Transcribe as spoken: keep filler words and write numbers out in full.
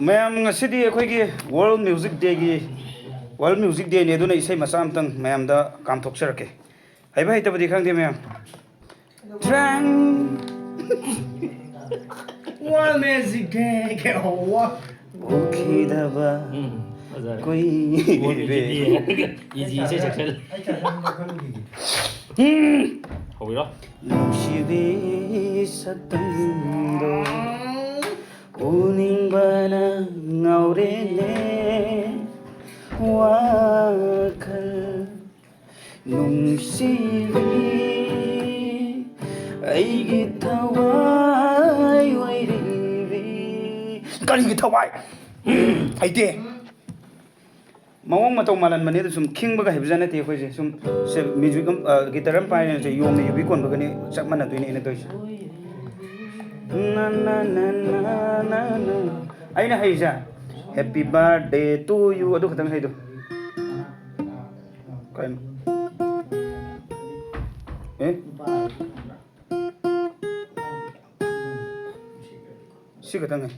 ꯃꯌꯥꯝ, ꯉꯁꯤꯗꯤ ꯑꯩꯈꯣꯏꯒꯤ World Music Dayꯒꯤ, World Music Dayꯅꯤ, ꯑꯗꯨꯅ ꯏꯁꯩ ꯃꯆꯥ ꯑꯃꯇꯪ ꯃꯌꯥꯝꯗ ꯀꯥꯝꯊꯣꯛꯆꯔꯛꯀꯦ꯫ ꯍꯩꯕ ꯍꯩꯇꯕꯗꯤ ꯈꯪꯗꯦ ꯃꯌꯥꯝ꯫ ꯇ꯭ꯔꯦꯡ! World Music Day ꯀꯩ ꯍꯧꯕ? ꯎꯈꯤꯗꯕ ꯎꯝ, ꯐꯖꯔꯦ꯫ ꯀꯨꯏꯔꯦ꯫ ꯏꯖꯤ ꯏꯁꯩ ꯁꯛꯆꯜ꯫ ꯍꯧꯕꯤꯔꯣ꯫ ꯅꯨꯡꯁꯤꯕꯤ ꯁꯛꯇꯝꯗꯣ ꯎꯅꯤꯡꯕꯅ ꯉꯥꯎꯔꯦꯅꯦ ꯋꯥꯈꯜ ꯅꯨꯡꯁꯤꯕꯤ ꯑꯩꯒꯤ ꯊꯋꯥꯏ ꯑꯣꯏꯔꯤꯕꯤ꯫ ꯀꯔꯤꯒꯤ ꯊꯋꯥꯏ? ꯍꯩꯇꯦ꯫ ꯃꯑꯣꯡ ꯃꯇꯧ ꯃꯥꯜꯍꯟꯕꯅꯦ, ꯑꯗꯨ ꯁꯨꯝ ꯈꯤꯡꯕꯒ ꯍꯩꯕꯖꯥꯠ ꯅꯠꯇꯦ ꯑꯩꯈꯣꯏꯁꯦ꯫ ꯁꯨꯝ ꯁꯦ, ꯃ꯭ꯌꯨꯖꯤꯛ ꯑꯃ, ꯑ, ꯒꯤꯇꯔ ꯑꯃ ꯄꯥꯏꯔꯦꯅ ꯁꯦ, ꯌꯣꯡꯅ ꯌꯨꯕꯤ ꯀꯣꯟꯕꯒꯅꯤ ꯆꯞ ꯃꯥꯟꯅꯗꯣꯏꯅꯦ ꯑꯩꯅ ꯇꯧꯔꯤꯁꯦ꯫ ꯅ, ꯅ, ꯅ, ꯅ, ꯅ, ꯅ꯫ ꯑꯩꯅ ꯍꯩꯁꯦ Happy Birthday to You ꯑꯗꯨ ꯈꯛꯇꯪ ꯍꯩꯗꯣ꯫ ꯀꯩꯅꯣ? ꯑꯦ? ꯁꯤ ꯈꯛꯇꯪ ꯍꯩ꯫